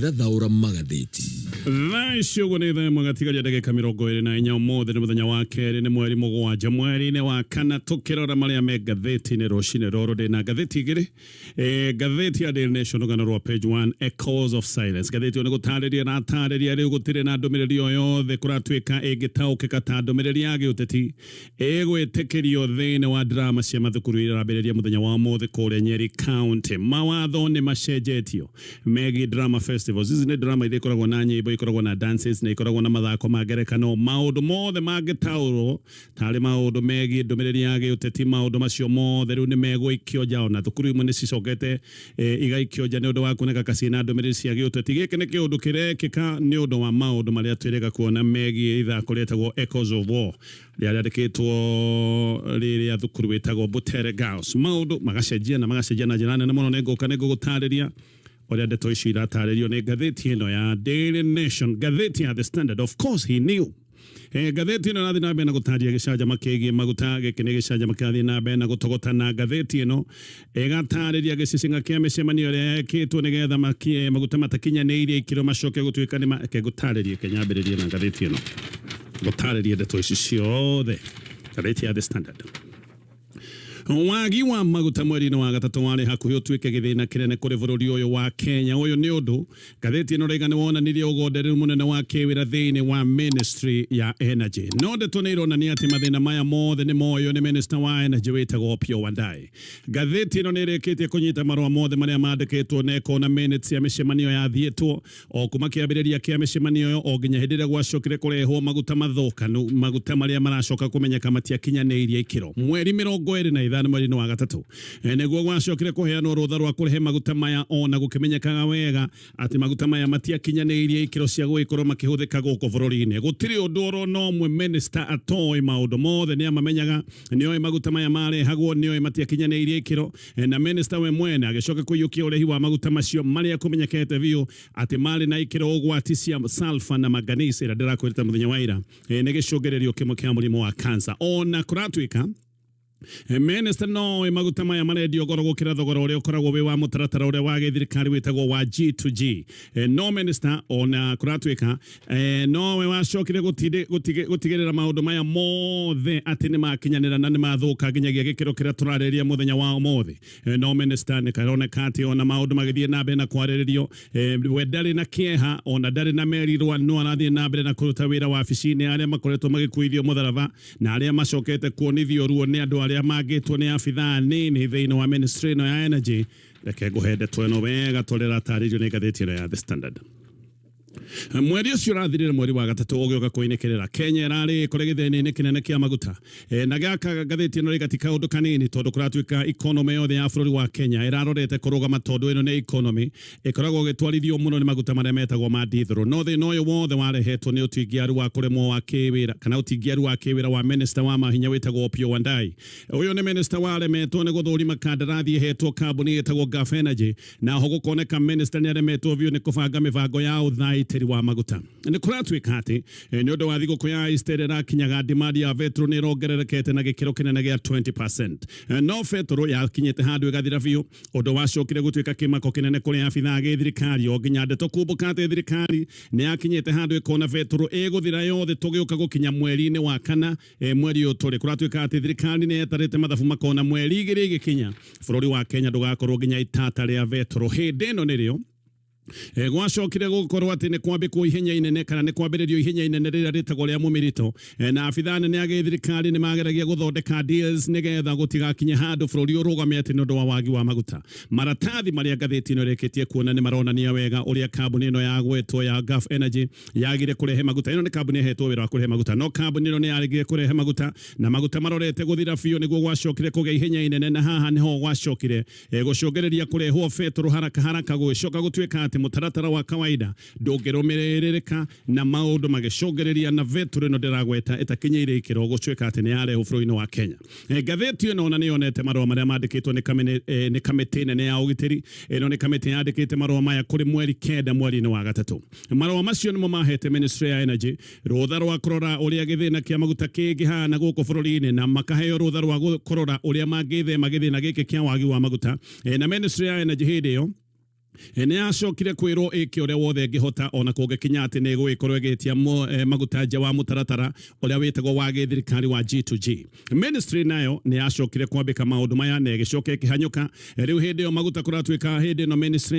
Thathaũra magathĩti. Thaa ici ũguo nĩ thaa ĩmwe gatigaria ndagĩka 24. Ũmũthĩ nĩ mũthenya wa kerĩ, nĩ mweri 7 mweri-inĩ wa kana. Tũkĩrora marĩa me ngathĩti-inĩ rũcinĩ rũrũ, ndĩna ngathĩti igĩrĩ. Ngathĩti ya Daily Nation, rũgano rwa page 1, Echoes of Silence. Ngathĩti ĩyo nĩ gũtarĩria ĩratarĩria rĩu gũtirĩ na ndũmĩrĩri o yothe kũratuĩka ĩngĩtaũkĩka ta ndũmĩrĩri ya gĩũteti ĩgwĩtĩkĩrio thĩinĩ wa drama cia mathukuru iria irambĩrĩria mũthenya wa ũmũthĩ kũrĩa Nyeri County. Mawatho nĩ macenjetio megiĩ drama festivals. Ici nĩ drama iria ikoragwo na nyĩmbo, ikoragwo na dances na ikoragwo na mathako ma ngerekano. Maũndũ mothe mangĩtaũrwo tarĩ maũndũ megiĩ ndũmĩrĩri ya gĩũteti, maũndũ macio mothe rĩu nĩ megũikio nja. Ona thukuru imwe nĩ cicokete igaikio nja nĩ ũndũ wa kuoneka ka ciĩna ndũmĩrĩri cia gĩũteti. Gĩkĩ nĩ kĩũndũ kĩrekĩka nĩ ũndũ wa maũndũ marĩa twĩrĩga kuona megiĩ ithako rĩetagwo Echoes of War, rĩrĩa rĩandĩkĩtwo rĩrĩa thukuru wĩtagwo Butere Girls. Maũndũ magacenjia na magacenjia na njĩra nene mũno. Nĩ ngũka nĩ ngũgũtarĩria ũrĩa ndeto icio iratarĩrio nĩ ngathĩti ĩno ya Daily Nation. Ngathĩti ya The Standard, of course he knew. Ngathĩti ĩno ĩrathiĩ na mbere na gũtarĩria gĩcanjama kĩgiĩ maguta. Gĩkĩ nĩ gĩcanjama kĩrathiĩ na mbere na gũtogota, na ngathĩti ĩno ĩgatarĩria gĩcicinga kĩa mĩcemanio ĩrĩa yekĩtwo nĩgetha maguta matakinyanĩirie ikĩro macoke gũtuĩka nĩ reke ngũtarĩrie. Reke nyambĩrĩrie na ngathĩti ĩno gũtarĩria ndeto ici ciothe. Ngathĩti ya The Standard: wagi wa maguta mweri-inĩ wa gatatũ warĩ hakuhĩ ũtuĩke gĩthĩna kĩnene kũrĩ bũrũri ũyũ wa Kenya. Ũyũ nĩ ũndũ ngathĩti ĩno raiga nĩ wonanirie ũgondereru mũnene wa kĩwĩra thĩinĩ wa Ministry ya Energy. No ndeto nĩ ironania atĩ mathĩna maya mothe nĩ moywo nĩ Minister wa Energy wĩtagwo Opiyo Wandayi. Ngathĩti ĩno nĩ ĩrĩkĩtie kũnyita marũa mothe marĩa mandĩkĩtwo na ĩkona minutes ya mĩcemanio yathiĩtwo o kuma kĩambĩrĩria kĩa mĩcemanio ĩyo o nginya hĩndĩ ĩrĩa gwacokire kũrehwo maguta mathũkanu, maguta marĩa maracoka kũmenyeka matiakinyanĩirie ikĩro. Mweri 25 mweri-inĩ wa gatatũ nĩguo gwacokire kũheanwo rũtha rwa kũrehe maguta maya, ona gũkĩmenyekaga wega atĩ maguta maya matiakinyanĩirie ikĩro cia gũgĩkorwo makĩhũthĩka gũkũ bũrũri-inĩ. Gũtirĩ ũndũ oro na ũmwe minister atoĩ, maũndũ mothe nĩ amamenyaga. Nĩoĩ maguta maya marehagwo, nĩoĩ matiakinyanĩirie ikĩro, na minister we mwene agĩcoka kũiyũkia ũrehi wa maguta macio marĩa kũmenyekete biũ atĩ marĩ na ikĩro ũgwati cia sulfur na manganese, ĩrĩa ndĩrakwĩrĩte mũthenya wa ira nĩ gĩcũngĩrĩrio kĩmwe kĩa mũrimũ wa cancer. Ona kũratuĩka minister no maguta maya marendio goro gũkĩra thogora ũrĩa ũkoragwo wĩ wa mũtaratara ũrĩa wa gĩthirikari wĩtagwo wa G2G, no minister ona kũratuĩka nowe wacokire gũtigĩrĩra maũndũ maya mothe atĩ nĩ makinyanĩra na nĩ mathũka nginyagia gĩkĩro kĩrĩa tũrarĩrĩria mũthenya wa ũmũthĩ. No minister nĩ karoneka atĩ ona maũndũ magĩthiĩ na mbere na kwarĩrĩrio, we ndarĩ na kĩeha ona ndarĩ na merirwa, no arathiĩ na mbere na kũruta wĩra wabici-inĩ. Arĩa makoretwo magĩkuithio mũtharaba na arĩa macokete kuonithio ruo nĩ andũ arĩa mangĩtwo nĩ abithaa nini thĩinĩ wa ministry ĩno ya energy. Reke ngũhe ndeto ĩno wega tondũ ĩratarĩrio nĩ ngathĩti ĩno ya The Standard. Mweri ũcio ũrathirire, mweri wa gatatũ ũgĩũka kũinĩkĩrĩra, Kenya ĩrarĩ kũrĩ gĩthĩna-inĩ kĩnene kĩa maguta. Na gaka ngathĩti ĩno rĩgati kaũndũ kanini, tondũ kũratuĩka economy yothe ya bũrũri wa Kenya ĩrarorete kũrũgama, tondũ ĩno nĩ economy ĩkoragwo ĩgĩtwarithio mũno nĩ maguta marĩa metagwo ma dithũrũ. No thĩna ũyũ wothe warehetwo nĩ ũtingiaru wa kũremwo wa kĩwĩra kana ũtingiaru wa kĩwĩra wa minister wa mahinya wĩtagwo Opiyo Wandayi. Ũyũ nĩ minister waremetwo nĩ gũthũrima kandarathi ĩhetwo kambuni ĩtagwo Gulf Energy, na ho gũkoneka minister nĩ aremetwo biũ nĩ kũbanga mĩbango ya ũthaitĩri wa maguta. Nĩ kũratuĩka atĩ nĩ ũndũ wa thigũkũ ya Easter ĩrĩa ĩrakinyaga, demand ya betũrũ nĩ ĩrongererekete na gĩkĩro kĩnene gĩa 20%. No betũrũ yakinyĩte handũ ĩgathira biũ, ũndũ wacokire gũtuĩka kĩmako kĩnene kũrĩ abithaa a gĩthirikari, o nginya ndeto kumbũka atĩ thirikari nĩ yakinyĩte handũ ĩkona betũrũ ĩgũthira yothe tũgĩũka gũkinya mweri-inĩ wa kana, mweri ũyũ tũrĩ. Kũratuĩka atĩ thirikari nĩ yetarĩte mathabu makona mweri 2 ĩgĩkinya bũrũri wa Kenya ndũgakorwo nginya itata rĩa betũrũ. Hĩndĩ ĩno nĩrĩo gwacokire gũkorwo atĩ nĩ kwambĩkwo ihenya inene kana nĩ kwambĩrĩrio ihenya inene rĩrĩa rĩtagwo rĩa mũmĩrito, na abithaa nene a gĩthirikari nĩ mageragia gũthondeka deals nĩgetha gũtigakinye handũ bũrũri ũrũgame atĩ nĩ ũndũ wa wagi wa maguta. Maratathi marĩa ngathĩti ĩno ĩrĩkĩtie kuona nĩ maronania wega ũrĩa kambuni ĩno ya gwetwo ya Gulf Energy yagire kũrehe maguta. Ĩno nĩ kambuni ĩhetwo wĩra wa kũrehe maguta, no kambuni ĩno nĩ yaregire kũrehe maguta, na maguta marorete gũthira biũ nĩguo gwacokire kũgĩa ihenya inene, na haha nĩho gwacokire gũcũngĩrĩria kũrehwo betũrũ haraka haraka. Gũgĩcoka gũtuĩka atĩ mũtaratara wa kawaida ndũngĩrũmĩrĩrĩka na maũndũ magĩcũngĩrĩria na betũrũ ĩno ndĩragweta ĩtakinyĩire ikĩro gũtuĩka atĩ nĩ yarehwo bũrũri-inĩ wa Kenya. Ngathĩti ĩno ona nĩ yonete marũa marĩa mandĩkĩtwo nĩ kamĩtĩ nene ya ũgitĩri. Ĩno nĩ kamĩtĩ yandĩkĩte marũa maya kũrĩ mweri 9 mweri-inĩ wa gatatũ. Marũa macio nĩmo mahete Ministry ya Energy rũtha rwa kũrora ũrĩa gĩthĩna kĩa maguta kĩngĩhana gũkũ bũrũri-inĩ, na makaheo rũtha rwa kũrora ũrĩa mangĩthema gĩthĩna gĩkĩ kĩa wagi wa maguta. Na Ministry ya Energy hĩndĩ ĩyo Nĩ yacokire kwĩrwo ĩke ũrĩa wothe ĩngĩhota ona kũngĩkinya atĩ nĩ ĩgũgĩkorwo ĩgĩtia maguta nja wa mũtaratara ũrĩa wĩtagwo wa gĩthirikari wa G2G. Ministry nayo nĩ yacokire kwambĩka maũndũ maya na ĩgĩcoka ĩkĩhanyũka. Rĩu hĩndĩ ĩyo maguta kũratuĩka hĩndĩ ĩno ministry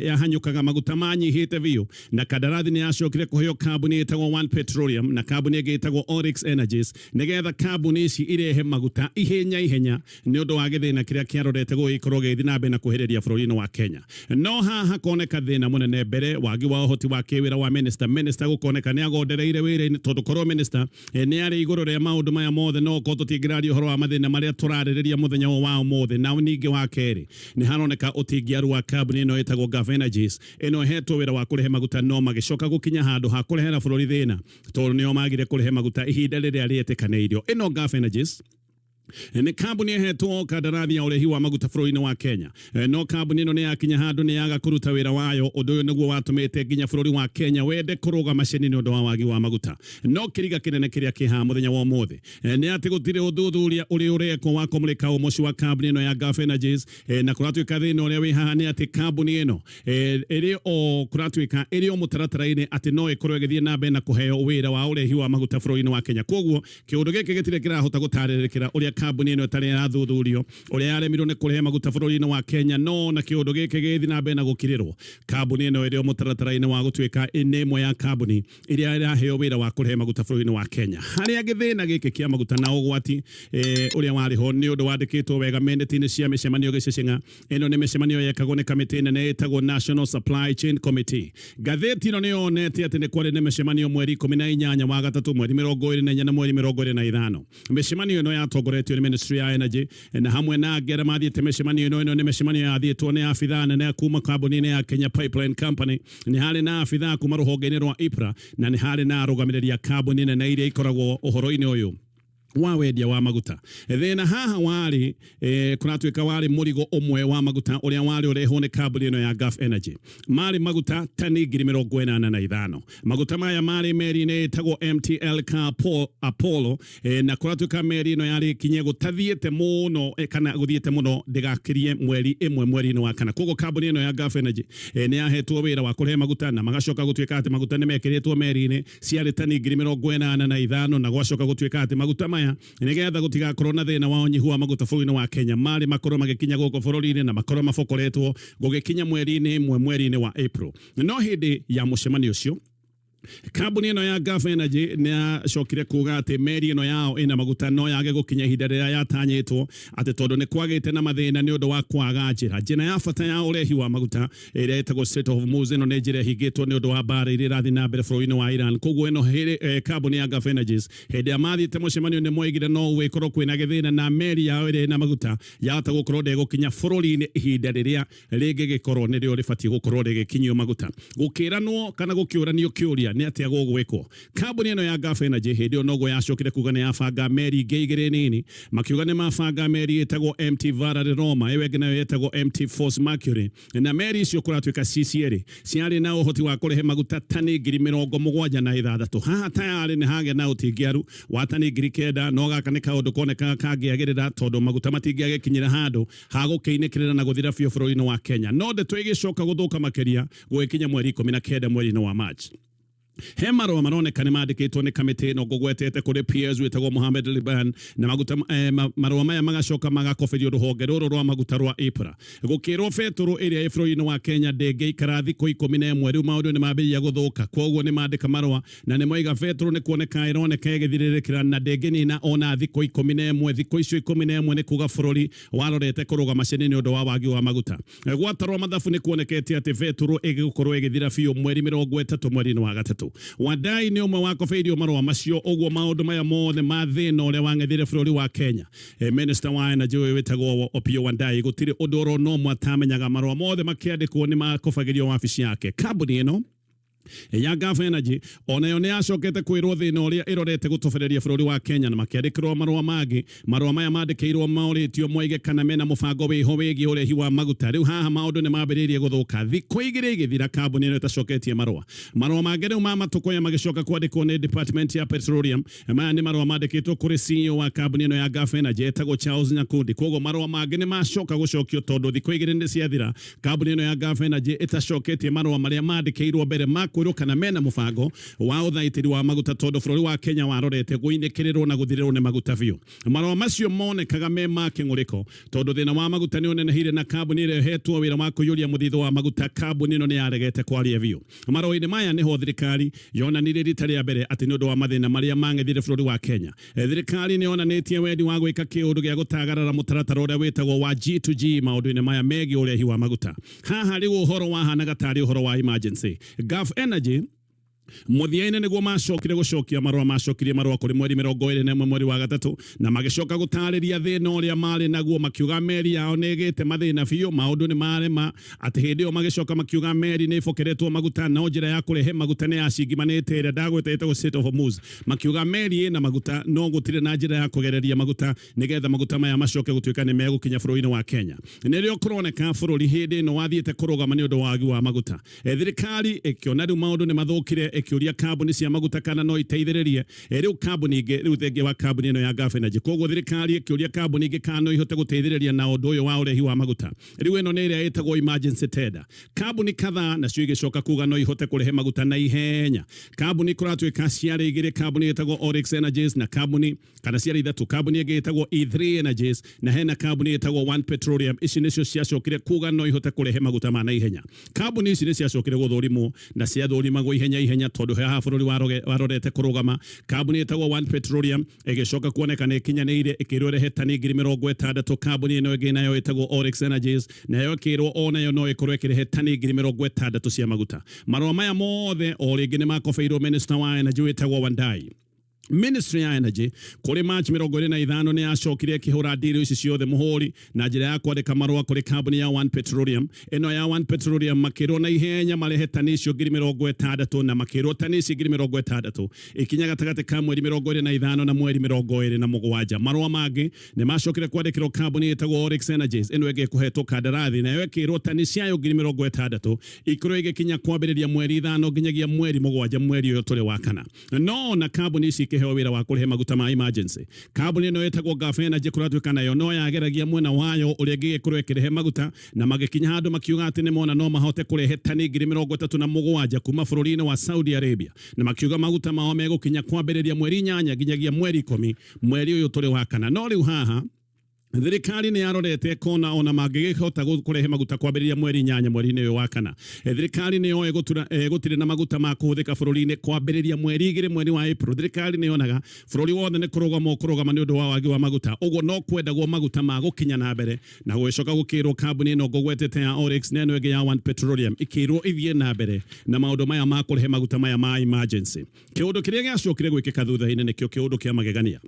yahanyũkaga maguta manyihĩte biũ, na kandarathi nĩ yacokire kũheo kambuni ĩtagwo One Petroleum na kambuni ĩngĩ ĩtagwo Oryx Energies nĩgetha kambuni ici irehe maguta ihenya ihenya nĩ ũndũ wa gĩthĩna kĩrĩa kĩarorete gũgĩkorwo gĩgĩthiĩ na mbere na kuhĩrĩria bũrũri-inĩ wa Kenya. No haha koneka thĩna mũnene mbere wagi wa ũhoti wa kĩwĩra wa minister. Minister gũkoneka nĩ agondereire wĩra-inĩ tondũ korwo minister nĩ arĩ igũrũ rĩa maũndũ maya mothe no korwo tũtingĩraria ũhoro wa mathĩna marĩa tũrarĩrĩria mũthenya ũyũ wa ũmũthĩ. Na ningĩ wa kerĩ nĩ haroneka ũtingiaru wa kambuni ĩno ĩtagwo Gulf Energies ĩno ĩhetwo wĩra wa kũrehe maguta no magĩcoka gũkinya handũ ha kũrehera bũrũri thĩna tondũ nĩo magire kũrehe maguta ihinda rĩrĩa rĩetĩkanĩirio. Ĩno Gulf Energies nĩ kambuni ĩhetwo kandarathi ya ũrehi wa maguta bũrũri-inĩ wa Kenya. No kambuni ĩno nĩ yakinya handũ nĩ yaga kũruta wĩra wayo. Ũndũ ũyũ nĩguo watũmĩte nginya bũrũri wa Kenya wende kũrũgama ceni nĩ ũndũ wa wagi wa maguta. No kĩriga kĩnene kĩrĩa kĩ haha mũthenya wa ũmũthĩ nĩ atĩ gũtirĩ ũthuthuria ũrĩ ũrekwo wa kũmũrĩka ũmoci wa kambuni ĩno ya Gulf Energies, na kũratuĩka thĩna ũrĩa wĩ haha nĩ atĩ kambuni ĩno ĩrĩ o kũratuĩka ĩrĩ o mũtaratara-inĩ atĩ no ĩkorwo ĩgĩthiĩ na mbere na kũheo wĩra wa ũrehi wa maguta bũrũri-inĩ wa Kenya. Kwoguo Kĩũndũ gĩkĩ gĩtirĩ kĩrahota gũtarĩrĩkĩra ũrĩa kambuni ĩno ĩtarĩ yathuthurio ũrĩa yaremirwo nĩ kũrehe maguta bũrũri-inĩ wa Kenya. No na kĩũndũ gĩkĩ gĩgĩthiĩ na mbere na gũkirĩrwo, kambuni ĩno ĩrĩ o mũtaratara-inĩ wa gũtuĩka nĩ ĩmwe ya kambuni iria ĩraheo wĩra wa kũrehe maguta bũrũri-inĩ wa Kenya. Harĩa gĩthĩna gĩkĩ kĩa maguta na ũgwati ũrĩa warĩ ho nĩ ũndũ wandĩkĩtwo wega mĩnĩti-inĩ cia mĩcemanio gĩcĩcĩng'a. Ĩno nĩ mĩcemanio yekagwo nĩ kamĩtĩ nene ĩtagwo National Supply Chain Committee. Ngathĩti ĩno nĩ yonete atĩ nĩ kwarĩ na mĩcemanio mweri 18 wa gatatũ, mweri 24 na mweri 25. Mĩcemanio ĩno yatongoretio nĩ Ministry ya Energy na hamwe na angĩ arĩa mathiĩte mĩcemanio ĩno. Ĩno nĩ mĩcemanio yathiĩtwo nĩ abithaa nene kuma kambuni-inĩ ya Kenya Pipeline Company, nĩ harĩ na abithaa kuma rũhonge-inĩ rwa EPRA na nĩ harĩ na arũgamĩrĩri a kambuni nene iria ikoragwo ũhoro-inĩ ũyũ wa wendia wa maguta. Thĩna haha warĩ kũratuĩka warĩ mũrigo ũmwe wa maguta ũrĩa warĩ ũrehwo nĩ kambuni ĩno ya Gulf Energy. Marĩ maguta tani 85,000. Maguta maya marĩ meri-inĩ ĩtagwo MTL Car Apollo, na kũratuĩka meri ĩno yarĩ kinye gũtathiĩte mũno, kana gũthiĩte mũno ndĩgakĩrie mweri ĩmwe mweri-inĩ wa kana. Koguo kambuni ĩno ya Gulf Energy nĩ yahetwo wĩra wa kũrehe maguta na magacoka gũtuĩka atĩ maguta nĩ mekĩrĩtwo meri-inĩ ciarĩ tani 85,000, na gwacoka gũtuĩka atĩ maguta maya nĩgetha gũtigakorwo na thĩna wa ũnyihu wa maguta bũrũri-inĩ wa Kenya marĩ makorwo magĩkinya gũkũ bũrũri-inĩ na makorwo mabokoretwo gũgĩkinya mweri-inĩ ĩmwe mweri-inĩ wa April. No hĩndĩ ya mũcemanio ũcio kambuni ĩno ya Gulf Energy nĩ yacokire kuga atĩ meri ĩno yao ĩna maguta no yage gũkinya ihinda rĩrĩa yatanyĩtwo, atĩ tondũ nĩ kwagĩte na mathĩna nĩ ũndũ wa kwaga njĩra njĩra ya bata ya ũrehi wa maguta ĩrĩa ĩtagwo Strait of Hormuz. Ĩno nĩ njĩra ĩhingĩtwo nĩ ũndũ wa mbara iria irathiĩ na mbere bũrũri-inĩ wa Iran. Koguo ĩno kambuni ya Gulf Energies hĩndĩ ĩrĩa mathiĩte mũcemanio nĩ moigire no gũgĩkorwo kwĩna gĩthĩna na meri yao ĩrĩa ĩna maguta yahota gũkorwo ndĩgũkinya bũrũri-inĩ ihinda rĩrĩa rĩngĩgĩkorwo nĩrĩo rĩbatiĩ gũkorwo rĩgĩkinyio maguta. Gũkĩranwo kana gũkĩũranio kĩũria nĩ atĩa gũgwĩkwo. Kambuni ĩno ya Gulf Energy hĩndĩ ĩyo noguo yacokire kuga nĩ yabanga meri ingĩ igĩrĩ nini. Makiuga nĩ mabanga meri ĩtagwo MT Valerie Roma, ĩyo ĩngĩ nayo yetagwo MT Force Mercury, na meri icio kũratuĩka ci cierĩ ciarĩ na ũhoti wa kũrehe maguta tani 76,000. Haha tayarĩ nĩ hagĩa na ũtingiaru wa tani 9,000, no gaka nĩ kaũndũ konekaga kangĩagĩrĩra tondũ maguta matingĩagĩkinyĩra handũ ha gũkĩinĩkĩrĩra na gũthira biũ bũrũri-inĩ wa Kenya. No ndeto ĩgĩcoka gũthũka makĩria gũgĩkinya mweri 19 mweri-inĩ wa March. He marũa maroneka nĩ mandĩkĩtwo nĩ kamĩtĩ ĩno ngũgwetete kũrĩ PS wĩtagwo Mohamed Liban, na maguta marũa maya magacoka magakoberio rũhonge rũrũ rwa maguta rwa EPRA. Gũkĩrwo betũrũ ĩrĩa ĩ bũrũri-inĩ wa Kenya ndĩngĩikara thikũ 11. Rĩu maũndũ nĩ mambĩrĩria gũthũka, koguo nĩ mandĩka marũa na nĩ moiga betũrũ nĩ kuoneka ĩroneka ĩgĩthirĩrĩkĩra na ndĩngĩnina ona thikũ 11. Thikũ icio 11 nĩ kuga bũrũri warorete kũrũgama cini nĩ ũndũ wa wagi wa maguta. Gwatarwo mathabu nĩ kuonekete atĩ betũrũ ĩgũkorwo ĩgĩthira biũ mweri 30 mweri-inĩ wa gatatũ. Wandayi nĩ ũmwe wakobeirio marũa macio. Ũguo maũndũ maya mothe ma thĩna ũrĩa wang'etheire bũrũri wa Kenya, Minister wa Energy ũyũ wĩtagwo Opiyo Wandayi gũtirĩ ũndũ oro na ũmwe atamenyaga. Marũa mothe makĩandĩkwo nĩ makobagĩrio wabici yake. Kambuni ĩno Ya Gulf Energy onayo nĩ yacokete kwĩrwo thĩna ũrĩa ĩrorete gũtobereria bũrũri wa Kenya na makĩandĩkĩrwo marũa mangĩ. Marũa maya mandĩkĩirwo morĩtio moige kana mena mũbango wĩho wĩgiĩ ũrehi wa maguta. Rĩu haha maũndũ nĩ mambĩrĩirie gũthũka. Thikũ igĩrĩ igĩthira kambuni ĩno ĩtacoketie marũa. Marũa mangĩ rĩu ma matukũ aya magĩcoka kwandĩkwo nĩ Department ya Petroleum. Maya nĩ marũa mandĩkĩtwo kũrĩ CEO wa kambuni ĩno ya Gulf Energy etagwo Charles Nyakundi. Kwoguo marũa mangĩ nĩ macoka gũcokio tondũ thikũ igĩrĩ nĩ ciathira kambuni ĩno ya Gulf Energy ĩtacoketie marũa marĩa mandĩkĩirwo mbere ma kwĩrwo kana mena mũbango wa ũthaitĩri wa maguta tondũ bũrũri wa Kenya warorete gũinĩkĩrĩrwo na gũthirĩrwo nĩ maguta biũ. Marũa macio monekaga me ma kĩng'ũrĩko tondũ thĩna wa maguta nĩ ũnenehire na kambuni ĩrĩa ĩhetwo wĩra wa kũiyũria mũthithũ wa maguta kambuni ĩno nĩ yaregete kwaria biũ. Marũa-inĩ maya nĩho thirikari yonanirie rita rĩa mbere atĩ nĩ ũndũ wa mathĩna marĩa mang'ethire bũrũri wa Kenya, thirikari nĩ yonanĩtie wendi wa gwĩka kĩũndũ gĩa gũtagarara mũtaratara ũrĩa wĩtagwo wa G2G maũndũ-inĩ maya megiĩ ũrehi wa maguta. Haha rĩu ũhoro wahanaga tarĩ ũhoro wa emergency. Gulf Energy mũthia-inĩ nĩguo macokire gũcokia marũa. Macokirie marũa kũrĩ mweri 21 mweri wa gatatũ na magĩcoka gũtarĩria thĩna ũrĩa marĩ naguo, makiuga meri yao nĩ ĩgĩte mathĩna biũ, maũndũ nĩ marema. Atĩ hĩndĩ ĩyo magĩcoka makiuga meri nĩ ĩbokeretwo maguta no njĩra ya kũrehe maguta nĩ yacingimanĩte, ĩrĩa ndagweta ĩtagwo Strait of Hormuz. Makiuga meri ĩna maguta no gũtirĩ na njĩra ya kũgereria maguta nĩgetha maguta maya macoke gũtuĩka nĩ megũkinya bũrũri-inĩ wa Kenya. Nĩrĩo kũroneka bũrũri hĩndĩ ĩno wathiĩte kũrũgama nĩ ũndũ wa wagi wa maguta. Thirikari ĩkĩona rĩu maũndũ nĩ mathũkire, ĩkĩũria kambuni cia maguta kana no iteithĩrĩrie. Rĩu kambuni ingĩ, rĩu thengia wa kambuni ĩno ya Gulf Energy, koguo thirikari ĩkĩũria kambuni ingĩ kana no ihote gũteithĩrĩria na ũndũ ũyũ wa ũrehi wa maguta. Rĩu ĩno nĩ ĩrĩa ĩtagwo emergency tender. Kambuni kadhaa nacio igĩcoka kuga no ihote kũrehe maguta na ihenya. Kambuni kũratuĩka ciarĩ igĩrĩ, kambuni ĩtagwo Oryx Energies na kambuni kana ciarĩ ithatũ, kambuni ĩngĩ ĩtagwo E3 Energies na hena kambuni ĩtagwo One Petroleum. Ici nĩcio ciacokire kuga no ihote kũrehe maguta ma naihenya. Kambuni ici nĩ ciacokire gũthũrimwo na ciathũrimagwo ihenya ihenya tondũ haha bũrũri warorete kũrũgama. Kambuni ĩtagwo One Petroleum ĩgĩcoka kuoneka nĩ ĩkinyanĩire, ĩkĩrwo ĩrehe tani 60,000. Kambuni ĩno ĩngĩ nayo ĩtagwo Oryx Energies nayo ĩkĩrwo onayo no ĩkorwo ĩkĩrehe tani 60,000 cia maguta. Marũa maya mothe o rĩngĩ nĩ makobeirwo Minister wa Energy wĩtagwo Wandayi. Ministry ya Energy kũrĩ March 25 nĩ yacokire ĩkĩhũra ndiro ici ciothe mũhũri na njĩra ya kwandĩka marũa kũrĩ kambuni ya One Petroleum. Ĩno ya One Petroleum makĩrwo na ihenya marehe tani icio 60,000, na makĩrwo tani ici 60,000 ikinya gatagatĩ ka mweri 25 na mweri 27. Marũa mangĩ nĩ macokire kwandĩkĩrwo kambuni ĩtagwo Oryx Energies, ĩno ĩngĩ ĩkũhetwo kandarathi, nayo ĩkĩrwo tani ciayo 60,000 ikorwo igĩkinya kwambĩrĩria mweri 5 nginyagia mweri 7 mweri ũyũ tũrĩ wa kana. No na kambuni ici ikĩheo wĩra wa kũrehe maguta ma emergency, kambuni ĩno ĩtagwo Gulf Energy kũratuĩka nayo no yageragia mwena wayo ũrĩa ĩngĩgĩkorwo ĩkĩrehe maguta, na magĩkinya handũ makiuga atĩ nĩ mona no mahote kũrehe tani 37,000 kuma bũrũri-inĩ wa Saudi Arabia, na makiuga maguta mao megũkinya kwambĩrĩria mweri 8 nginyagia mweri 10 mweri ũyũ tũrĩ wa kana. No rĩu haha thirikari nĩ yarorete kona ona mangĩgĩhota kũrehe maguta kwambĩrĩria mweri 8 mweri-inĩ ũyũ wa kana, thirikari nĩ yoĩ gũtirĩ na maguta ma kũhũthĩka bũrũri-inĩ kwambĩrĩria mweri 2 mweri wa April. Thirikari nĩ yonaga bũrũri wothe nĩ kũrũgama ũkũrũgama nĩ ũndũ wa wagi wa maguta, ũguo no kwendagwo maguta ma gũkinya na mbere, na gũgĩcoka gũkĩrwo kambuni ĩno ngũgwetete ya Oryx na ĩno ĩngĩ ya One Petroleum ikĩrwo ithiĩ na mbere na maũndũ maya ma kũrehe maguta maya ma emergency. Kĩũndũ kĩrĩa gĩacokire gwĩkĩka thutha-inĩ nĩkĩo kĩũndũ kĩa magegania.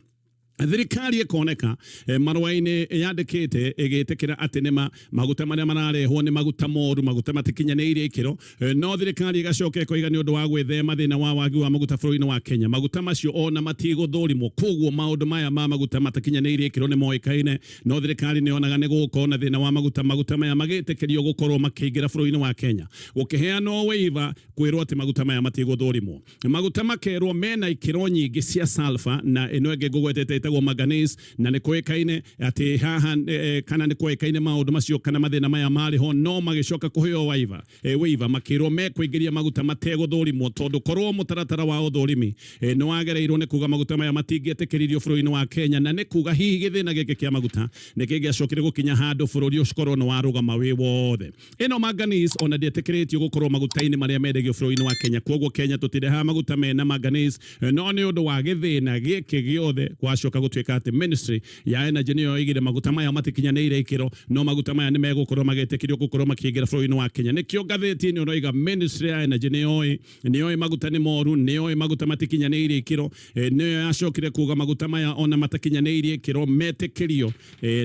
Thirikari ĩkoneka marũa-inĩ yandĩkĩte ĩgĩtĩkĩra atĩ nĩma maguta marĩa mararehwo nĩ maguta moru, maguta matikinyanĩirie ikĩro, no thirikari ĩgacoka ĩkoiga nĩ ũndũ wa gwĩthema thĩna wa wagi wa maguta bũrũri-inĩ wa Kenya, maguta macio ona matigũthũrimwo. Koguo maũndũ maya ma maguta matakinyanĩirie ikĩro nĩ moĩkaine, no thirikari nĩ yonaga nĩ gũgũkorwo na thĩna wa maguta, maguta maya magĩtĩkĩrio gũkorwo makĩingĩra bũrũri-inĩ wa Kenya, gũkĩheanwo waiver kwĩrwo atĩ maguta maya matigũthũrimwo. Maguta makerwo mena ikĩro nyingĩ cia sulfur na ĩno ĩngĩ ngũgwetete ĩtagwo manganese, na nĩ kũĩkaine atĩ haha kana nĩ kũĩkaine maũndũ macio kana mathĩna maya marĩ ho, no magĩcoka kũheo waiver makĩrwo mekũingĩria maguta mategũthũrimwo, tondũ korwo mũtaratara wa ũthũrimi nĩ wagereirwo nĩ kuga maguta maya matingĩetĩkĩririo bũrũri-inĩ wa Kenya, na nĩ kuga hihi gĩthĩna gĩkĩ kĩa maguta nĩ kĩngĩacokire gũkinya handũ bũrũri ũkorwo nĩ warũgama wĩ wothe. Ĩno manganese ona ndĩetĩkĩrĩtio gũkorwo maguta-inĩ marĩa mendagio bũrũri-inĩ wa Kenya, koguo Kenya tũtirehaga maguta mena manganese, no nĩ ũndũ wa gĩthĩna gĩkĩ gĩothe gwacoka Gũtuĩka atĩ ministry ya energy nĩyo yoigire maguta maya matikinyanĩire ikĩro, no maguta maya nĩ megũkorwo magĩtĩkĩrio gũkorwo makĩingĩra bũrũri-inĩ wa Kenya. Nĩkĩo ngathĩti ĩno ĩroiga ministry ya energy nĩyoĩ maguta nĩ moru, nĩyoĩ maguta matikinyanĩire ikĩro. Nĩyo yacokire kuga maguta maya ona matakinyanĩirie ikĩro metĩkĩrio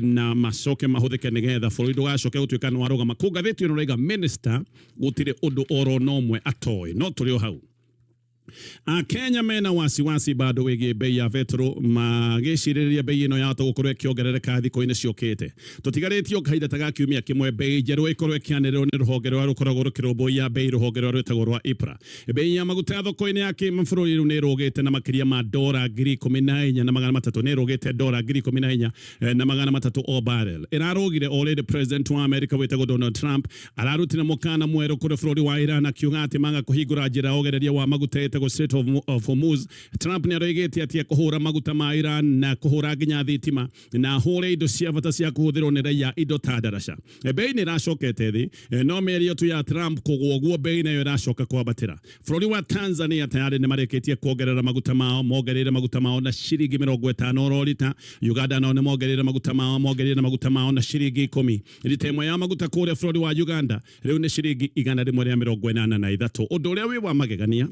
na macoke mahũthĩke nĩgetha bũrũri ndũgacoke gũtuĩka nĩ warũgama. Kũ ngathĩti ĩno ĩroiga minister gũtirĩ ũndũ oro na ũmwe atoĩ. No tũrĩ o hau, Akenya mena wasiwasi bado wĩgiĩ bei ya betũrũ, magĩcirĩrĩria bei ĩno yahota gũkorwo ĩkĩongerereka thikũ-inĩ ciũkĩte. Tũtigarĩtio kahinda ta ga kiumia kĩmwe bei njerũ ĩkorwo ĩkĩanĩrĩrwo nĩ rũhonge rũrĩa rũkoragwo rũkĩrũmbũiya bei, rũhonge rũrĩa rwĩtagwo rwa EPRA. Bei ya maguta thoko-inĩ ya kĩmabũrũri rĩu nĩ ĩrũgĩte na makĩria ma dora 14,300, nĩ ĩrũgĩte dora 14,300 o barrel. Ĩrarũgire o rĩrĩ president wa America wĩtagwo Donald Trump ararutire mũkana mwerũ kũrĩ bũrũri wa Iran, akiuga atĩ maga kũhingũra njĩra ya ũgereria wa maguta ĩtagwo Strait of Hormuz. Trump nĩ aroigĩte atĩ ekũhũra maguta ma Iran na kũhũra nginya thitima na ahũre indo cia bata cia kũhũthĩrwo nĩ raia, indo ta ndaraca. Bei nĩ ĩracokete thĩ, no mĩario tu ya Trump kũgũa ũguo, bei nayo ĩracoka kwambatĩra. Bũrũri wa Tanzania tayari nĩ marĩkĩtie kuongerera maguta mao, mongereire maguta mao na ciringi 50 oro rita. Uganda nao nĩ mongereire maguta mao, mongereire maguta mao na ciringi 10. Rita ĩmwe ya maguta kũrĩa bũrũri wa Uganda rĩu nĩ ciringi 183. Ũndũ ũrĩa wĩ wa magegania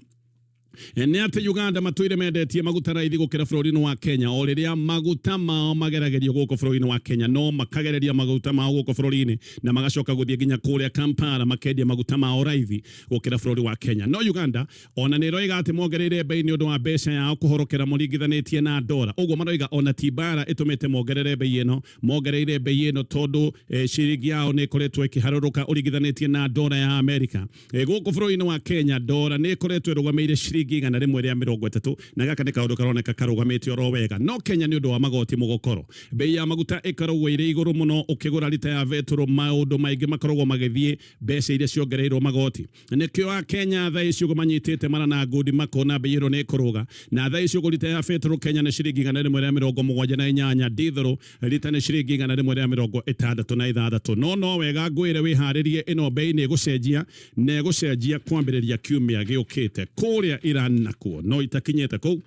nĩ atĩ Uganda matũire mendetie maguta raithi gũkĩra bũrũri-inĩ wa Kenya. O rĩrĩa maguta mao mageragĩrio gũkũ bũrũri-inĩ wa Kenya, no makagereria maguta mao gũkũ bũrũri-inĩ na magacoka gũthiĩ nginya kũrĩa Kampala makendia maguta mao raithi gũkĩra bũrũri wa Kenya. No Uganda ona nĩ ĩroiga atĩ mongereire bei nĩ ũndũ wa mbeca yao kũhorokera mũringithanĩtie na dora. Ũguo maroiga ona ti mbara ĩtũmĩte mongerere bei ĩno, mongereire bei ĩno tondũ ciringi yao nĩ ĩkoretwo ĩkĩharũrũka ũringithanĩtie na dora ya Amerika. Gũkũ bũrũri-inĩ wa Kenya dora nĩ ĩkoretwo ĩrũgamĩire ciringi 130, na gaka nĩ kaũndũ karoneka karũgamĩte oro wega. No Kenya nĩ ũndũ wa magoti mũgokoro, bei ya maguta ĩkoragwo ĩrĩ igũrũ mũno. Ũkĩgũra rita ya betũrũ, maũndũ maingĩ makoragwo magĩthiĩ mbeca iria ciongereirwo magoti. Nĩkĩo Akenya thaa ici ũguo manyitĩte mara na ngundi, makona bei ĩno nĩ ĩkũrũga. Na thaa ici ũguo rita ya betũrũ Kenya nĩ ciringi 178, ndithũrũ rita nĩ ciringi 166. No wega ngwĩre wĩharĩrie, ĩno bei nĩ ĩgũcenjia na ĩgũcenjia kwambĩrĩria kiumia gĩũkĩte. Kũrĩa Iran nakuo, no itakinyĩte kũu,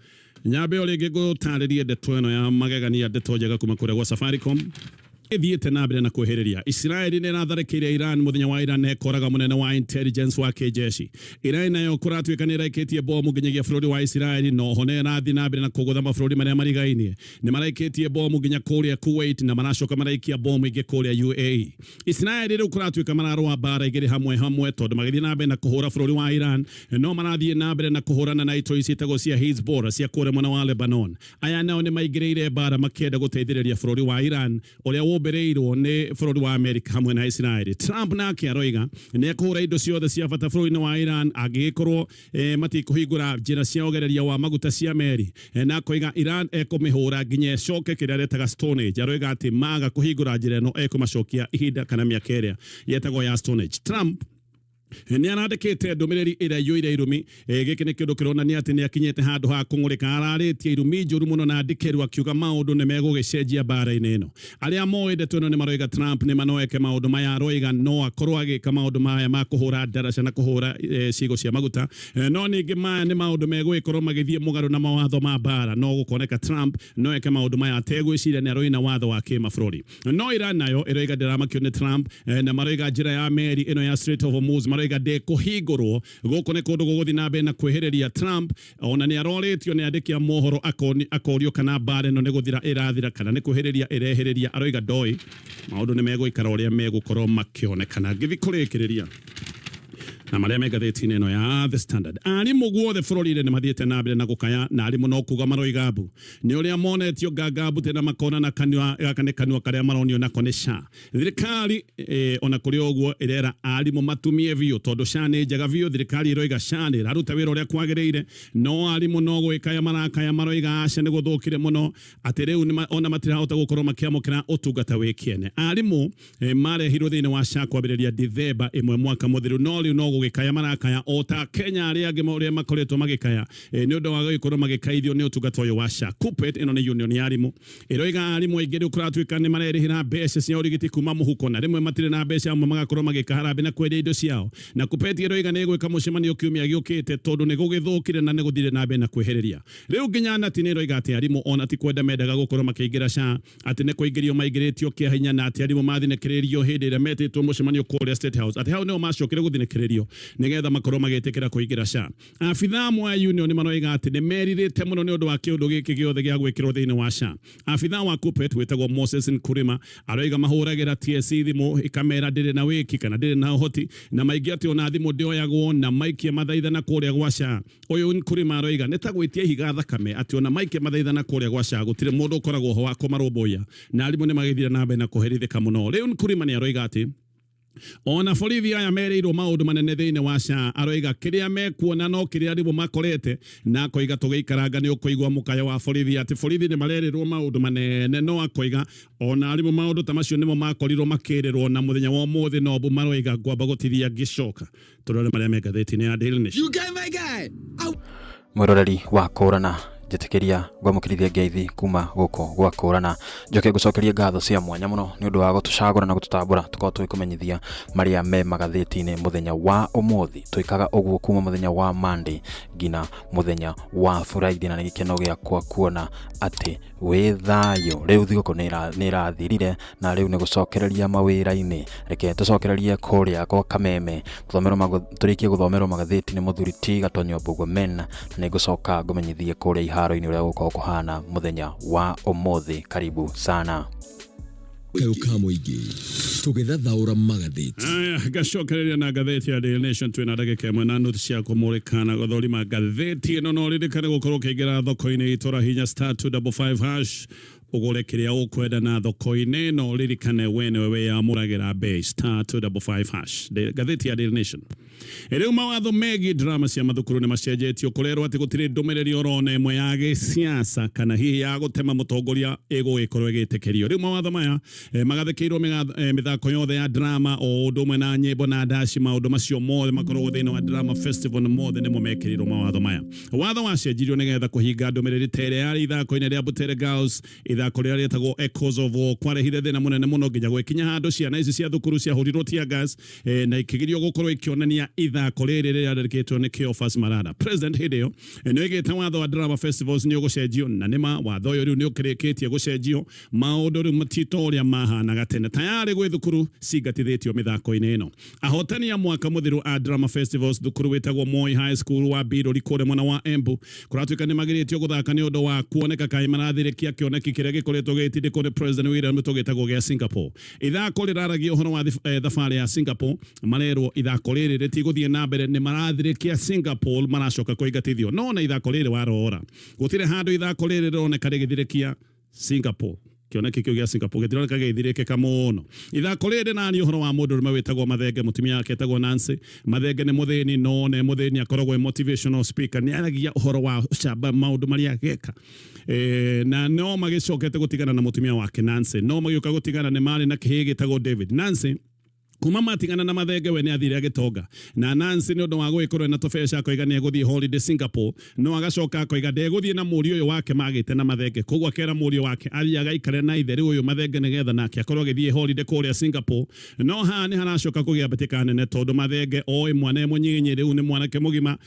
nyambe o rĩngĩ ngũtarĩrie ndeto ĩno ya magegania, ndeto njega kuma kũrĩa gwa Safaricom ĩthiĩte na mbere na kwĩhĩrĩria. Israeli nĩ ĩratharĩkĩire Iran mũthenya wa Iran na ĩkoraga mũnene wa intelligence wa kĩjeshi. Iran nayo kũratuĩka nĩ ĩraikĩtie bomu nginyagia bũrũri wa Israeli, na oho nĩ ĩrathiĩ na mbere na kũgũtha mabũrũri marĩa marigainie. Nĩ maraikĩtie bomu nginya kũrĩa Kuwait na maracoka maraikia bomu ingĩ kũrĩa UAE. Israeli rĩu kũratuĩka mararũa mbara igĩrĩ hamwe hamwe, tondũ magĩthiĩ na mbere na kũhũra bũrũri wa Iran no marathiĩ na mbere na kũhũrana na itoi ciĩtagwo cia Hezbollah cia kũrĩa mwena wa Lebanon. Aya nao nĩ maingĩrĩire mbara makĩenda gũteithĩrĩria bũrũri wa Iran ũrĩa wũmbĩrĩirwo nĩ bũrũri wa Amerika hamwe na Israeli. Trump nake aroiga nĩ ekũhũra indo ciothe cia bata bũrũri-inĩ wa Iran angĩgĩkorwo matikũhingũra njĩra cia ũgereria wa maguta cia meri, na akoiga Iran ekũmĩhũra nginya ĩcoke kĩrĩa aretaga Stone Age. Aroiga atĩ maga kũhingũra njĩra ĩno ekũmacokia ihinda kana mĩaka ĩrĩa yetagwo ya Stone Age. Trump nĩ arandĩkĩte ndũmĩrĩri ĩrĩa iyũire irumi. Gĩkĩ nĩ kĩũndũ kĩronania atĩ nĩ akinyĩte handũ ha kũng'ũrĩka. Ararĩtie irumi njũru mũno na ndikĩru, akiuga maũndũ nĩ megũgĩcenjia mbara-inĩ ĩno. Arĩa moĩ ndeto ĩno nĩ maroiga Trump nĩ manoeke maũndũ maya aroiga no akorwo agĩka maũndũ maya ma kũhũra ndaraca na kũhũra cigo cia maguta, no ningĩ maya nĩ maũndũ megũgĩkorwo magĩthiĩ mũgarũ na mawatho ma mbara. No gũkoneka Trump no eke maũndũ maya ategwĩciria nĩ aroina watho wa kĩmabũrũri. No Iran nayo ĩroiga ndĩramakio nĩ Trump, na maroiga njĩra ya meri ĩno ya Strait of Hormuz maroiga ndĩkũhingũrwo. Gũkũ nĩ kũndũ gũgũthiĩ na mbere na kwĩhĩrĩria. Trump ona nĩ arorĩtio nĩ andĩki a mohoro akorio kana mbara ĩno nĩ gũthira ĩrathira kana nĩ kwĩhĩrĩria ĩrehĩrĩria. Aroiga ndoĩ, maũndũ nĩ megũikara ũrĩa megũkorwo makĩonekana. Ngĩthiĩ kũrĩkĩrĩria na marĩa me ngathĩti-inĩ ĩno ya The Standard, arimũ guothe bũrũri-inĩ nĩ mathiĩte na mbere na gũkaya, na arimũ no kuga maroiga mbu nĩ ũrĩa monetio nganga mbute na makona na kanua. Gaka nĩ kanua karĩa maronio nako nĩ SHA. Thirikari ona kũrĩ ũguo ĩrera arimũ matumie biũ tondũ SHA nĩ njega biũ. Thirikari ĩroiga SHA nĩ ĩraruta wĩra ũrĩa kwagĩrĩire, no arimũ no gwĩkaya marakaya, maroiga aca, nĩ gũthũkire mũno atĩ rĩu ona matirahota gũkorwo makĩamũkĩra ũtungata wĩ kĩene. Arimũ marehirwo thĩinĩ wa SHA kwambĩrĩria Dithemba 1 mwaka mũthiru, no rĩu no gũgĩkaya marakaya o ta Kenya arĩa angĩ ũrĩa makoretwo magĩkaya nĩ ũndũ wa gũgĩkorwo magĩkaithio nĩ ũtungata ũyũ wa SHA. KUPPET ĩno nĩ union ya arimũ ĩroiga arimũ aingĩ rĩu kũratuĩka nĩ marerĩhĩra mbeca cia ũrigiti kuma mũhuko na rĩmwe matirĩ na mbeca amwe magakorwo magĩka harambĩ na kwendia indo ciao na KUPPET ĩroiga nĩ ĩgwĩka mũcemanio kiumia gĩũkĩte tondũ nĩ gũgĩthũkire na nĩ gũthire na mbere na kwĩhĩrĩria. Rĩu nginya nati nĩ ĩroiga atĩ arimũ ona ti kwenda mendaga gũkorwo makĩingĩra SHA atĩ nĩ kũingĩrio maingĩrĩtio kĩa hinya na atĩ arimũ mathinĩkĩrĩirio hĩndĩ ĩrĩa metĩtwo mũcemanio kũrĩa State House atĩ hau nĩho macokire gũthinĩkĩrĩrio nĩgetha makorwo magĩtĩkĩra kũingĩra SHA. Abithaa amwe a union maroiga atĩ nĩ merirĩte mũno nĩ ũndũ wa kĩũndũ gĩkĩ gĩothe gĩa gwĩkĩrwo thĩinĩ wa SHA. Abithaa wa KUPPET wĩtagwo Moses Nkurima aroiga mahũragĩra TSC thimũ ĩkamera ndĩrĩ na wĩki kana ndĩrĩ na ũhoti na maingĩ atĩ ona thimũ ndĩoyagwo na maikia mathaithana kũrĩa gwa SHA. Ũyũ Nkurima aroiga nĩ ta gwĩtia ihiga thakame atĩ ona maikia mathaithana kũrĩa gwa SHA gũtirĩ mũndũ ũkoragwo ho wa kũmarũmbũiya na arimũ nĩ magĩthire na mbere na kũherithĩka mũno. Rĩu Nkurima nĩ aroiga atĩ ona borithi aya merĩirwo maũndũ manene thĩinĩ wa SHA aroiga kĩrĩa mekuona no kĩrĩa arimũ makorete na akoiga tũgĩikaranga nĩ ũkũigua mũkayo wa borithi atĩ borithi nĩ marerĩrwo maũndũ manene no akoiga ona arimũ maũndũ ta macio nĩmo makorirwo makĩrĩrwo na mũthenya wa ũmũthĩ nobu maroiga ngwamba gũtithia ngĩcoka tũrore marĩa me ngathĩti-inĩ ya Daily Nation. You guy, my guy. Au. Mwĩroreri wa Kũrana, njĩtĩkĩria ngwamũkĩrithia ngeithi kuma gũkũ gwa Kũrana. Njoke ngũcokerie ngatho cia mwanya mũno nĩ ũndũ wa gũtũcagũra na gũtũtambũra tũkorwo tũgĩkũmenyithia marĩa me magathĩti-inĩ mũthenya wa ũmũthĩ. Twĩkaga ũguo kuma mũthenya wa Monday nginya mũthenya wa Friday, na nĩ gĩkeno gĩakwa kuona atĩ wĩ thayũ. Rĩu thigũkũ nĩ ĩrathirire na rĩu nĩ gũcokereria mawĩra-inĩ. Reke tũcokererie kũrĩa gwa Kameme tũthomerwo tũrĩkie gũthomerwo magathĩti nĩ mũthuri ti Gatonyo Mbũgua-Men, na nĩ ngũcoka ngũmenyithie kũrĩa iharo-inĩ ũrĩa gũgũkorwo kũhana mũthenya wa ũmũthĩ. Karibu sana. Kayũ ka mũingĩ tũgĩthathaũra magathĩti. Aya, ngacokereria na ngathĩti ya Daily Nation twĩna ndagĩka ĩmwe na nuthu cia kũmũrĩka na gũthũrima ngathĩti ĩno no ririkane gũkorwo ũkĩingĩra thoko-inĩ itũra hinya star 255 hash ũgũre kĩrĩa ũkwenda na thoko-inĩ ĩno ririkane we nĩwe wĩyamũragĩra bei star 255 hash. Ngathĩti ya Daily Nation. Rĩu mawatho megiĩ drama cia mathukuru nĩ macenjetio kũrerwo atĩ gũtirĩ ndũmĩrĩri orona ĩmwe ya gĩsiasa kana hihi ya gũtema mũtongoria ĩgũgĩkorwo ĩgĩtĩkĩrio. Rĩu mawatho maya magathĩkĩirwo mĩthako yothe ya drama o ũndũ ũmwe na nyĩmbo na ndaci, maũndũ macio mothe makoragwo thĩinĩ wa drama festival na mothe nĩmo mekĩrĩirwo mawatho maya. Watho wacenjirio nĩgetha kũhinga ndũmĩrĩri ta ĩrĩa yarĩ ithako-inĩ rĩa Butere Girls, ithako rĩrĩa rĩetagwo Echoes of War kwarehire thĩna mũnene mũno nginya gwĩkinya handũ ciana ici cia thukuru ciahũrirwo tear gas na ikĩgirio gũkorwo ikĩonania ithako rĩrĩ rĩrĩa rĩandĩkĩtwo nĩ Cleophas Malala. President hĩndĩ ĩyo nĩ oigĩte watho wa drama festivals nĩ ũgũcenjio na nĩma watho ũyũ rĩu nĩ ũkĩrĩkĩtie gũcenjio, maũndũ rĩu ti ta ũrĩa mahanaga tene. Tayarĩ gwĩ thukuru cingatithĩtio mĩthako-inĩ ĩno. Ahotani a mwaka mũthiru a drama festivals thukuru wĩtagwo Moi High School wa Birori kũrĩa mwena wa Embu kũratuĩka nĩ magirĩtio gũthaka nĩ ũndũ wa kuoneka kaĩ marathirĩkia kĩoneki kĩrĩa gĩkoretwo gĩgĩtindĩkwo nĩ President William Ruto gĩtagwo gĩa Singapore. Ithako rĩraragia ũhoro wa thabarĩ ya Singapore, marerwo ithako rĩrĩ rĩtigũthiĩ na mbere nĩ marathirĩkia Singapore maracoka kũingatithio. No ona ithako rĩrĩ warora gũtirĩ handũ ithako rĩrĩ rĩroneka rĩgĩthirĩkia Singapore. Kĩoneki kĩu gĩa Singapore gĩtironeka gĩgĩthirĩkĩka mũno. Ithako rĩrĩ rĩraria ũhoro wa mũndũrũme wĩtagwo Mathenge, mũtumia wake etagwo Nancy. Mathenge nĩ mũthĩni no ona e mũthĩni akoragwo e motivational speaker, nĩ aragia ũhoro wa ũcamba maũndũ marĩa ageka. Na no magĩcokete gũtigana na mũtumia wake Nancy, no magĩũka gũtigana nĩ marĩ na kĩhĩĩ gĩtagwo David. Nancy kuma matigana na Mathenge we nĩ athire agĩtonga, na Nancy nĩ ũndũ wa gũgĩkorwo ena tũbeca akoiga nĩ egũthiĩ holiday Singapore, no agacoka akoiga ndegũthiĩ na mũriũ ũyũ wake magĩte na Mathenge, koguo akera mũriũ wake athiĩ agaikare na ithe rĩu ũyũ Mathenge nĩgetha nake akorwo agĩthiĩ holiday kũrĩa Singapore. No haha nĩ haracoka kũgĩa mbĩtĩka nene tondũ Mathenge oĩ mwana e mũnyinyi rĩu nĩ mwanake mũgima,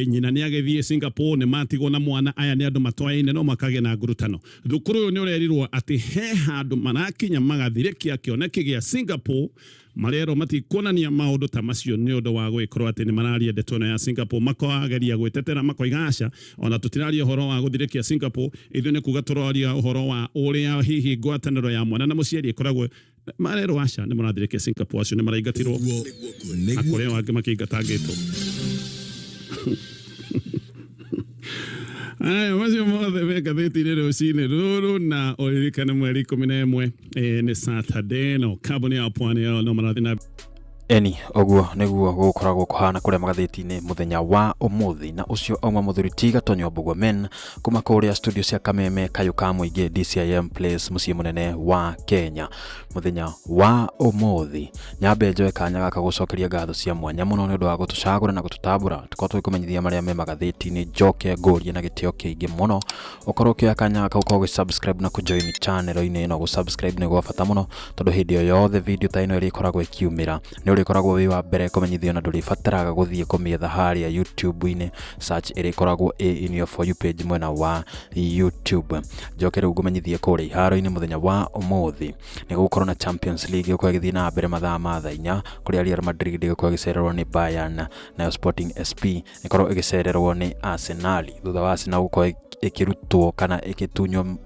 nyina nĩ agĩthiĩ Singapore, nĩ matigwo na mwana, aya nĩ andũ matoaine no makagĩa na ngurutano. Thukuru ũyũ nĩ ũrerirwo atĩ he handũ marakinya magathirĩkia kĩoneki gĩa Singapore, marerwo matikuonania maũndũ ta macio nĩ ũndũ wa gũgĩkorwo atĩ nĩ mararia ndeto ĩno ya Singapore, makageria gwĩtetera makoiga aca, ona tũtiraria ũhoro wa gũthirĩkia Singapore, ithuĩ nĩ kuga tũraria ũhoro wa ũrĩa hihi ngwatanĩro ya mwana na mũciari ĩkoragwo. Marerwo aca nĩ mũrathirĩkia Singapore, acio nĩ maraingatirwo na kũrĩ o angĩ makĩingatangĩtwo. Aya macio mothe me ngathĩti-inĩ rũcinĩ rũrũ na ũririkane mweri 11 nĩ Saturday ĩno kambuni ya Pwani Oil no marathiĩ na Eni ũguo nĩguo gũkoragwo kũhana kũrĩa magathĩti-inĩ mũthenya wa ũmũthĩ, na ũcio auma mũthuri ti Gatonyo Mbugua Men kuma kũrĩa studio cia Kameme Kayũ ka Mũingĩ DCIM Place mũciĩ mũnene wa Kenya. Mũthenya wa ũmũthĩ nyambe njoe kanya gaka gũcokeria ngatho cia mwanya mũno nĩ ũndũ wa gũtũcagũra na gũtũtambũra tũkorwo tũgĩkũmenyithia marĩa me magathĩti-inĩ. Njoke ngũrie na gĩtĩo kĩingĩ mũno ũkorwo ũkĩoya kanya gaka gũkorwo ũgĩ-subscribe na kũjoin channel-inĩ ĩno. Gũ-subscribe nĩ gwa bata mũno tondũ hĩndĩ o yothe video ta ĩno ĩrĩkoragwo ĩkiumĩra nĩ ũrĩkoragwo wĩ wa mbere kũmenyithio na ndũrĩbataraga gũthiĩ kũmĩetha harĩa YouTube-inĩ, search ĩrĩkoragwo ĩ in your For You page mwena wa YouTube. Njoke rĩu ngũmenyithie kũrĩa iharo-inĩ mũthenya wa ũmũthĩ nĩ gũgũkorwo na Champions League ĩgũkorwo ĩgĩthiĩ na mbere mathaa ma thaa 4, kũrĩa Real Madrid ĩgũkorwo ĩgĩcererwo nĩ Bayern, nayo Sporting SP ĩkorwo ĩgĩcererwo nĩ Arsenal thutha wa Arsenal gũkorwo ĩkĩrutwo kana ĩgĩtunywo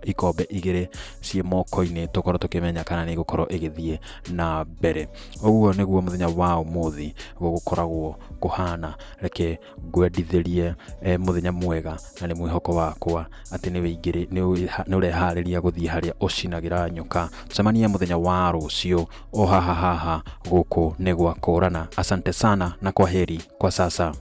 ikombe igĩrĩ ciĩ moko-inĩ, tũkorwo tũkĩmenya kana nĩ ĩgũkorwo ĩgĩthiĩ na mbere. Ũguo nĩguo mũthenya wa ũmũthĩ gũgũkoragwo kũhana. Reke ngwendithĩrie mũthenya mwega, na nĩ mwĩhoko wakwa atĩ nĩ ũreharĩria gũthiĩ harĩa ũcinagĩra nyoka. Tũcemanie mũthenya wa rũciũ o haha haha gũkũ nĩ gwa kũrana. Asante sana na kwaheri kwa sasa.